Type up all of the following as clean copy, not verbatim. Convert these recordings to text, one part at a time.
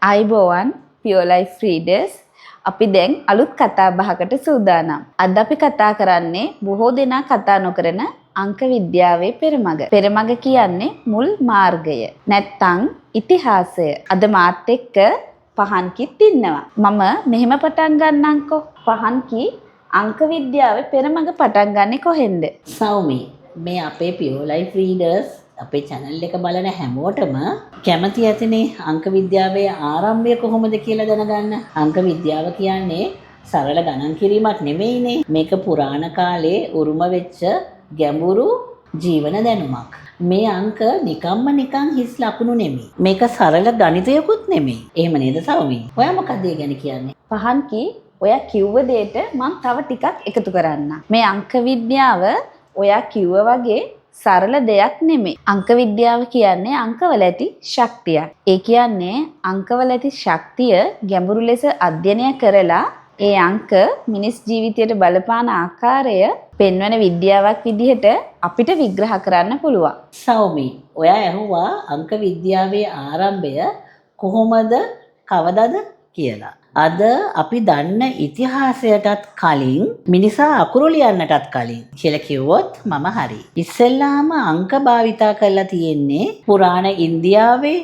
ආයුබෝවන් පියෝ ලයිෆ් රීඩර්ස්, අපි දැන් අලුත් කතා බහකට සූදානම්. අද අපි කතා කරන්නේ බොහෝ දෙනා කතා නොකරන අංක විද්‍යාවේ පෙරමග. පෙරමග කියන්නේ මුල් මාර්ගය. නැත්තං ඉතිහාසය. අද මාත් එක්ක පහන්කිත් ඉන්නවා. මම මෙහෙම පටන් ගන්නම්කෝ. පහන්කි, අංක විද්‍යාවේ පෙරමග පටන් ගන්නෙ කොහෙන්ද? සෞමි, මේ අපේ පියෝ ලයිෆ් රීඩර්ස්, අපේ චැනල් එක බලන හැමෝටම කැමති ඇතිනේ අංක විද්‍යාවේ ආරම්භය කොහොමද කියලා දැනගන්න. අංක විද්‍යාව කියන්නේ සරල ගණන් කිරීමක් නෙමෙයිනේ. මේක පුරාණ කාලේ උරුම වෙච්ච ගැඹුරු ජීවන දැනුමක්. මේ අංක නිකම්ම නිකන් හිස් ලකුණු නෙමෙයි. මේක සරල ගණිතයකුත් නෙමෙයි. එහෙම නේද සෞමි? ඔයා මොකක්ද ඒ ගැන කියන්නේ? පහන්කි, ඔයා කිව්ව දෙයට මං තව ටිකක් එකතු කරන්න. මේ අංක විද්‍යාව ඔයා කිව්ව වගේ සරල දෙයක් නෙමෙයි. අංක විද්‍යාව කියන්නේ අංකවල ඇති ශක්තියක්. ඒ කියන්නේ අංකවල ඇති ශක්තිය ගැඹුරු ලෙස අධ්‍යයනය කරලා ඒ අංක මිනිස් ජීවිතයට බලපාන ආකාරය පෙන්වන විද්‍යාවක් විදිහට අපිට විග්‍රහ කරන්න පුළුවන්. සෞමි, ඔයා ඇහුවා අංක විද්‍යාවේ ආරම්භය කොහොමද, කවදද කියලා. අද අපි දන්න ඉතිහාසයටත් කලින්, මිනිසා අකුරු ලියන්නටත් කලින් කියලා කිව්වොත් මම හරි. ඉස්සෙල්ලාම අංක භාවිතා කරලා තියෙන්නේ පුරාණ ඉන්දියාවේ,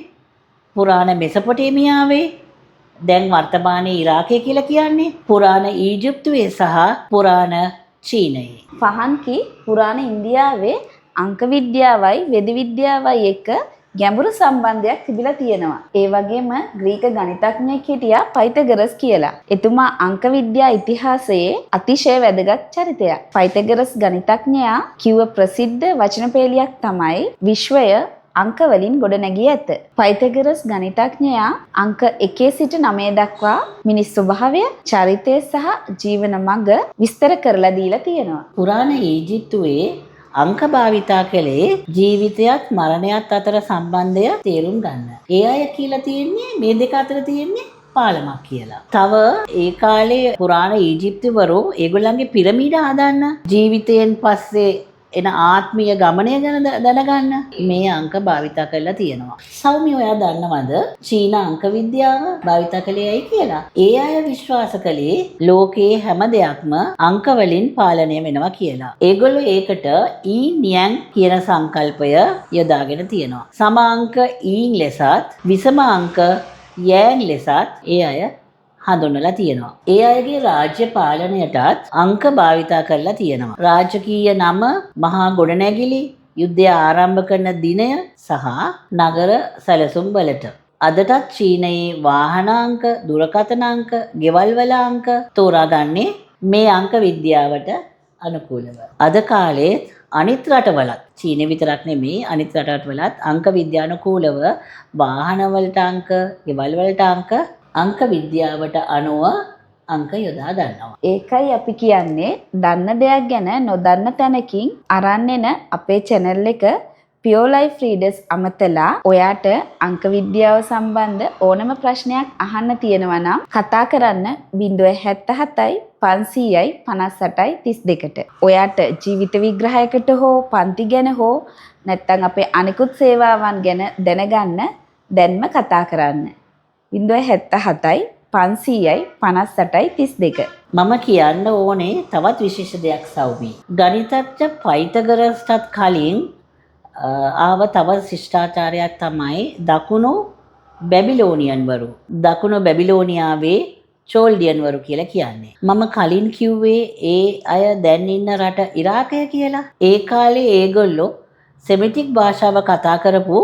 පුරාණ මෙසපොටේමියාවේ, දැන් වර්තමානයේ ඉරාකය කියලා කියන්නේ, පුරාණ ඊජිප්තුවේ සහ පුරාණ චීනයේ. පහන්කි, පුරාණ ඉන්දියාවේ අංක විද්‍යාවයි වෙද විද්‍යාවයි එක්ක ගැඹුරු සම්බන්ධයක් තිබිලා තියෙනවා. ඒ වගේම ග්‍රීක ගණිතඥයෙක් හිටියා පයිතගරස් කියලා. එතුමා අංක විද්‍යා ඉතිහාසයේ අතිශය වැදගත් චරිතයක්. පයිතගරස් ගණිතඥයා කිව්ව ප්‍රසිද්ධ වචන පේලියක් තමයි "විශ්වය අංක වලින් ගොඩනැගී ඇත". පයිතගරස් ගණිතඥයා අංක 1 සිට 9 දක්වා මිනිස් ස්වභාවය, චරිතය සහ ජීවන මඟ විස්තර කරලා දීලා තියෙනවා. පුරාණ ඊජිප්තුවේ අංක භාවිතා කළේ ජීවිතයත් මරණයත් අතර සම්බන්ධය තේරුම් ගන්න. ඒ අය කියලා තියෙන්නේ මේ දෙක අතර තියෙන්නේ පාලමක් කියලා. තව ඒ කාලේ පුරාණ ඊජිප්තුවරු ඒගොල්ලන්ගේ පිරමීඩ හදන්න, ජීවිතයෙන් පස්සේ එන ආත්මීය ගමනය ගැන දැනගන්න මේ අංක භාවිතා කරලා තියෙනවා. සෞම්‍ය, ඔයා දන්නවද චීන අංක විද්‍යාව භාවිතා කළේ ඇයි කියලා? ඒ අය විශ්වාස කළේ ලෝකයේ හැම දෙයක්ම අංක වලින් පාලනය වෙනවා කියලා. ඒගොල්ලෝ ඒකට ඊන් යැන් කියන සංකල්පය යොදාගෙන තියෙනවා. සම අංක ඊන් ලෙසත් විසම අංක යෑන් ලෙසත් ඒ අය හඳුන්වලා තියෙනවා. ඒ අයගේ රාජ්‍ය පාලනයටත් අංක භාවිතා කරලා තියෙනවා. රාජකීය නම, මහා ගොඩනැගිලි, යුද්ධය ආරම්භ කරන දිනය සහ නගර සැලසුම් වලට. අදටත් චීනයේ වාහන අංක, දුරකථන අංක, ගෙවල් වල අංක තෝරාගන්නේ මේ අංක විද්‍යාවට අනුකූලව. අද කාලේත් අනිත් රටවලත්, චීනෙ විතරක් නෙමෙයි, අනිත් රටවලත් අංක විද්‍යානුකූලව වාහන වලට අංක, ගෙවල් වලට අංක, අංක විද්‍යාවට අනුව අංක යොදා ගන්නවා. ඒකයි අපි කියන්නේ, දන්න දෙයක් ගැන නොදන්න තැනකින් අරන් එන අපේ චැනල් එක පියෝ ලයිෆ් රීඩර්ස් අමතලා ඔයාට අංක විද්‍යාව සම්බන්ධ ඕනම ප්‍රශ්නයක් අහන්න තියෙනවා නම් කතා කරන්න 077යි 500යි 58යි 32ට. ඔයාට ජීවිත විග්‍රහයකට හෝ පන්ති ගැන හෝ නැත්නම් අපේ අනිකුත් සේවාවන් ගැන දැනගන්න දැන්ම කතා කරන්න. 077යි 500යි 58යි 32. මම කියන්න ඕනේ තවත් විශේෂ දෙයක් සෞමි. ගණිතඥ පයිතගරස්ටත් කලින් ආව තව ශිෂ්ටාචාරයක් තමයි දකුණු බැබිලෝනියන්වරු. දකුණු බැබිලෝනියාවේ චෝල්ඩියන්වරු කියලා කියන්නේ. මම කලින් කිව්වේ ඒ අය දැන් ඉන්න රට ඉරාකය කියලා. ඒ කාලේ ඒගොල්ලෝ සෙමිටික් භාෂාව කතා කරපු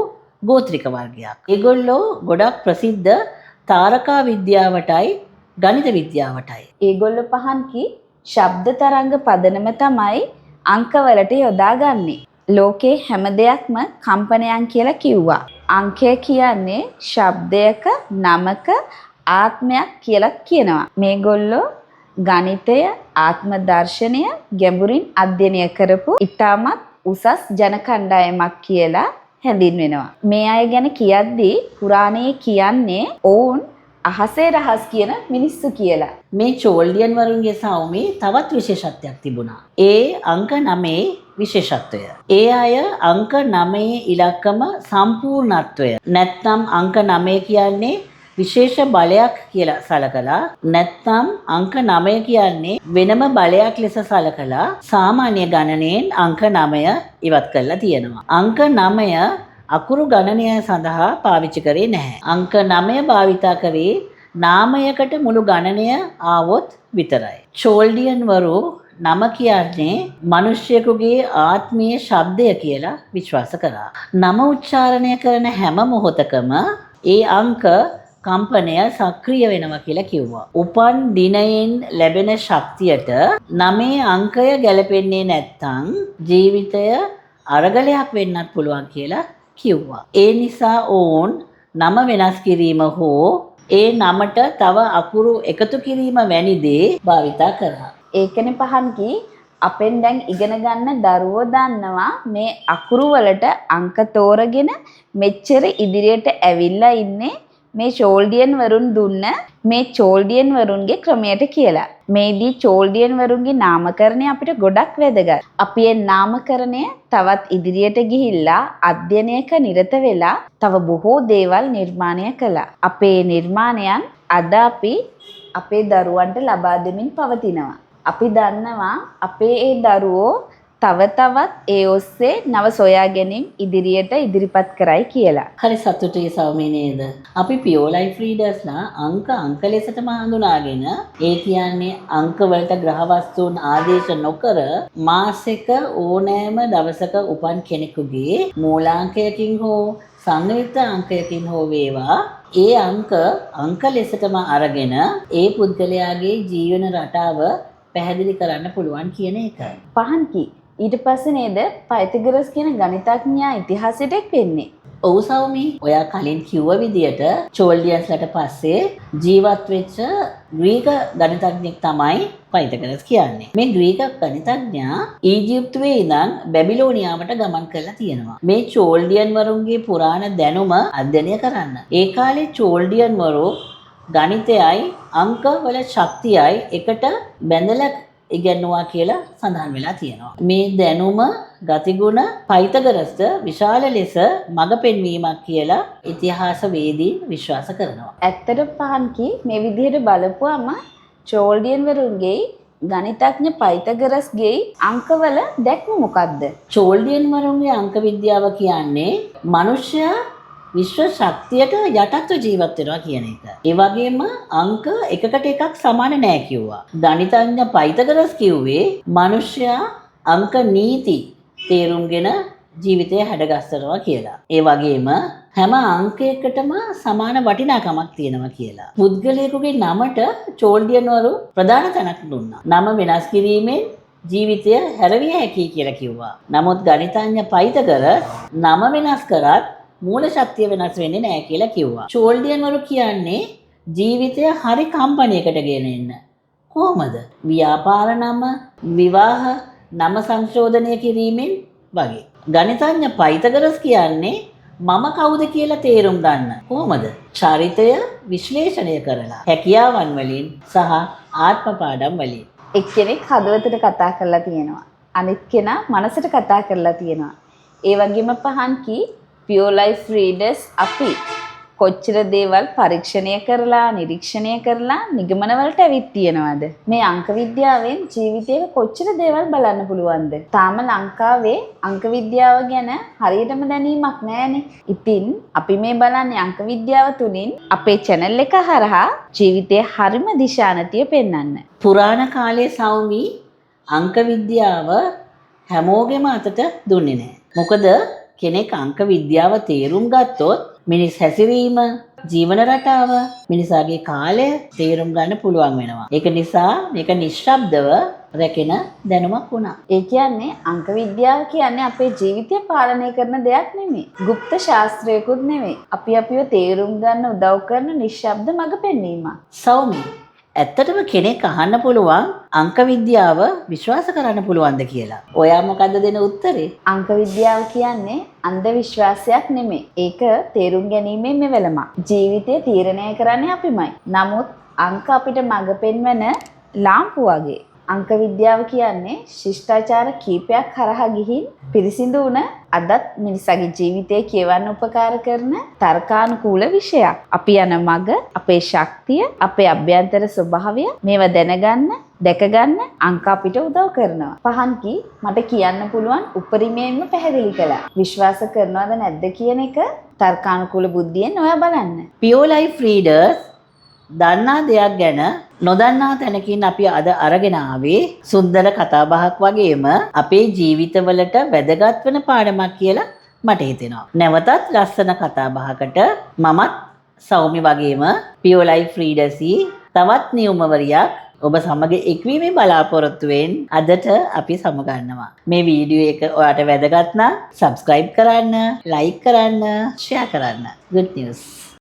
ගෝත්‍රික වර්ගයක්. ඒගොල්ලෝ ගොඩක් ප්‍රසිද්ධ තාරකා විද්‍යාවටයි ගණිත විද්‍යාවටයි. ඒගොල්ලෝ පහන්කි ශබ්ද තරංග පදනම තමයි අංකවලට යොදාගන්නේ. ලෝකේ හැම දෙයක්ම කම්පනයන් කියලා කිව්වා. අංකය කියන්නේ ශබ්දයක නමක ආත්මයක් කියලත් කියනවා. මේගොල්ලෝ ගණිතය, ආත්ම දර්ශනය ගැඹුරින් අධ්‍යයනය කරපු ඉතාමත් උසස් ජන කණ්ඩායමක් කියලා හැඳින්වෙනවා. මේ අය ගැන කියද්දී පුරාණයේ කියන්නේ ඔවුන් අහසේ රහස් කියන මිනිස්සු කියලා. මේ චෝල්ඩියන් වරුන්ගේ සෞමි තවත් විශේෂත්වයක් තිබුණා. ඒ අංක 9 විශේෂත්වය. ඒ අය අංක 9 ඉලක්කම සම්පූර්ණත්වය. නැත්නම් අංක 9 කියන්නේ විශේෂ බලයක් කියලා සලකලා, නැත්නම් අංක 9 කියන්නේ වෙනම බලයක් ලෙස සලකලා සාමාන්‍ය ගණනයෙන් අංක 9 ඉවත් කරලා තියෙනවා. අංක 9 අකුරු ගණනය සඳහා පාවිච්චි කරේ නැහැ. අංක 9 භාවිතා කරේ නාමයකට මුළු ගණනය ආවොත් විතරයි. චෝල්ඩියන් වරු නම කියන්නේ මිනිසෙකුගේ ආත්මීය ශබ්දය කියලා විශ්වාස කරා. නම උච්චාරණය කරන හැම මොහොතකම ඒ අංක කම්පනය සක්‍රිය වෙනවා කියලා කිව්වා. උපන් දිනයෙන් ලැබෙන ශක්තියට නමේ අංකය ගැලපෙන්නේ නැත්නම් ජීවිතය අරගලයක් වෙන්නත් පුළුවන් කියලා කිව්වා. ඒ නිසා ඔවුන් නම වෙනස් කිරීම හෝ ඒ නමට තව අකුරු එකතු කිරීම වැනි දේ භාවිතා කරා. ඒකනේ පහන්කි අපෙන් දැන් ඉගෙන ගන්න දරුවෝ දන්නවා මේ අකුරු වලට අංක තෝරගෙන මෙච්චර ඉදිරියට ඇවිල්ලා ඉන්නේ මේ චෝල්ඩියන් වරුන් දුන්න මේ චෝල්ඩියන් වරුන්ගේ ක්‍රමයට කියලා. මේදී චෝල්ඩියන් වරුන්ගේ නාමකරණය අපිට ගොඩක් වැදගත්. අපි ඒ නාමකරණය තවත් ඉදිරියට ගිහිල්ලා අධ්‍යයනයක නිරත වෙලා තව බොහෝ දේවල් නිර්මාණය කළා. අපේ නිර්මාණයන් අද අපි අපේ දරුවන්ට ලබා දෙමින් පවතිනවා. අපි දන්නවා අපේ ඒ දරුවෝ තව තවත් ඒ ඔස්සේ නව සොයා ගැනීම් ඉදිරියට ඉදිරිපත් කරයි කියලා. හරි සතුටුයි සෞම්‍ය නේද? අපි පියෝ ලයිෆ් රීඩර්ස්ලා අංක අංක ලෙසටම හඳුනාගෙන, ඒ කියන්නේ අංක වලට ග්‍රහ වස්තුන් ආදේශ නොකර මාසෙක ඕනෑම දවසක උපන් කෙනෙකුගේ මූලාංකයකින් හෝ සංයුක්ත අංකයකින් හෝ වේවා, ඒ අංක අංක ලෙසටම අරගෙන ඒ පුද්ගලයාගේ ජීවන රටාව පැහැදිලි කරන්න පුළුවන් කියන එක. පහන්කි ඊට පස්සේ නේද පයිතගරස් කියන ගණිතඥයා ඉතිහාසයට එක් වෙන්නේ. ඔව් සෞමි, ඔයා කලින් කිව්ව විදියට චෝල්ඩියන්ස්ලට පස්සේ ජීවත් වෙච්ච ග්‍රීක ගණිතඥයෙක් තමයි පයිතගරස් කියන්නේ. මේ ග්‍රීක ගණිතඥයා ඊජිප්තුවේ ඉඳන් බැබිලෝනියාවට ගමන් කරලා තියෙනවා. මේ චෝල්ඩියන් වරුන්ගේ පුරාණ දැනුම අධ්‍යයනය කරන්න. ඒ කාලේ චෝල්ඩියන් වරු ගණිතයයි අංක වල ශක්තියයි එකට බැඳලා ඉගැන්නුවා කියලා සඳහන් වෙලා තියෙනවා. මේ දැනුම ගතිගුණ පයිතගරස්ට විශාල ලෙස මඟ පෙන්වීමක් කියලා ඉතිහාසවේදීන් විශ්වාස කරනවා. ඇත්තට පහන්කි මේ විදිහට බලපුවම චෝල්ඩියන් වරුන්ගේ ගණිතඥ පයිතගරස්ගේ අංකවල දැක්ම මොකද්ද? චෝල්ඩියන් වරුන්ගේ අංක විද්‍යාව කියන්නේ මනුෂ්‍යයා විශ්ව ශක්තියට යටත්ව ජීවත් වෙනවා කියන එක. ඒ වගේම අංක එකකට එකක් සමාන නෑ කිව්වා. ගණිතඥ පයිතගරස් කිව්වේ මනුෂ්‍යයා අංක නීති තේරුම්ගෙන ජීවිතය හැඩගස්සනවා කියලා. ඒ වගේම හැම අංකයකටම සමාන වටිනාකමක් තියෙනවා කියලා. පුද්ගලයෙකුගේ නමට චෝල්ඩියන් වරු ප්‍රධාන තැනක් දුන්නා. නම වෙනස් කිරීමෙන් ජීවිතය හැරවිය හැකියි කියලා කිව්වා. නමුත් ගණිතඥ පයිතගරස් නම වෙනස් කරත් මූල ශක්තිය වෙනස් වෙන්නේ නැහැ කියලා කිව්වා. චෝල්ඩියන් වරු කියන්නේ ජීවිතය හරි කම්පණයකට ගෙන එන්න. කොහොමද? ව්‍යාපාර නම, විවාහ නම සංශෝධනය කිරීමෙන් වගේ. ගණිතඥ පයිතගරස් කියන්නේ මම කවුද කියලා තේරුම් ගන්න. කොහොමද? චරිතය විශ්ලේෂණය කරලා, හැකියාවන් වලින් සහ ආත්ම පාඩම් වලින්. එක්කෙනෙක් හදවතට කතා කරලා තියෙනවා. අනිත් කෙනා මනසට කතා කරලා තියෙනවා. ඒ වගේම පහන්කි පියෝ ලයිෆ් රීඩර්ස් අපි කොච්චර දේවල් පරීක්ෂණය කරලා නිරීක්ෂණය කරලා නිගමනවලට ඇවිත් තියෙනවද? මේ අංක විද්‍යාවෙන් ජීවිතයක කොච්චර දේවල් බලන්න පුළුවන්ද? තාම ලංකාවේ අංක විද්‍යාව ගැන හරියටම දැනීමක් නෑනේ. ඉතින් අපි මේ බලන්නේ අංක විද්‍යාව තුලින් අපේ චැනල් එක හරහා ජීවිතයේ හරිම දිශානතිය පෙන්වන්න. පුරාණ කාලේ සෞමි අංක විද්‍යාව හැමෝගෙම අතට දුන්නේ නෑ. මොකද කෙනෙක් අංක විද්‍යාව තේරුම් ගත්තොත් මිනිස් හැසිරීම, ජීවන රටාව, මිනිසාගේ කාලය තේරුම් ගන්න පුළුවන් වෙනවා. ඒක නිසා මේක නිශ්ශබ්දව රැකෙන දැනුමක් වුණා. ඒ කියන්නේ අංක විද්‍යාව කියන්නේ අපේ ජීවිතය පාලනය කරන දෙයක් නෙමෙයි. ගුප්ත ශාස්ත්‍රයකුත් නෙමෙයි. අපි අපිව තේරුම් ගන්න උදව් කරන නිශ්ශබ්ද මඟ පෙන්වීමක්. සෞමි, ඇත්තටම කෙනෙක් අහන්න පුළුවන් අංක විද්‍යාව විශ්වාස කරන්න පුළුවන්ද කියලා. ඔයා මොකද්ද දෙන උත්තරේ? අංක විද්‍යාව කියන්නේ අන්ධ විශ්වාසයක් නෙමෙයි. ඒක තේරුම් ගැනීමේ මෙවලමක්. ජීවිතය තීරණය කරන්නේ අපිමයි. නමුත් අංක අපිට මඟ පෙන්වන ලාම්පු වගේ. අංක විද්‍යාව කියන්නේ ශිෂ්ටාචාර කීපයක් හරහා ගිහින් පිරිසිදු වුණ, අදත් මිනිසාගේ ජීවිතය කියවන්න උපකාර කරන තර්කානුකූල විෂයක්. අපි යන මග, අපේ ශක්තිය, අපේ අභ්‍යන්තර ස්වභාවය මේවා දැනගන්න, දැකගන්න අංක අපිට උදව් කරනවා. පහන්කි මට කියන්න පුළුවන් උපරිමයෙන්ම පැහැදිලි කළා. විශ්වාස කරනවද නැද්ද කියන එක තර්කානුකූල බුද්ධියෙන් ඔයා බලන්න. පියෝ ලයිෆ් රීඩර්ස්, දන්නා දෙයක් ගැන නොදන්නා තැනකින් අපි අද අරගෙන ආවේ සුන්දර කතාබහක් වගේම අපේ ජීවිතවලට වැදගත් වෙන පාඩමක් කියලා මට හිතෙනවා. නැවතත් ලස්සන කතාබහකට මමත් සෞමි වගේම පියෝ ලයිෆ් රීඩර්සි තවත් නියුමවරියක් ඔබ සමග එක්වීමේ බලාපොරොත්තුවෙන් අදට අපි සමුගන්නවා. මේ වීඩියෝ එක ඔයාට වැදගත් නම් සබ්ස්ක්‍රයිබ් කරන්න, ලයික් කරන්න, ෂෙයා කරන්න. Good news.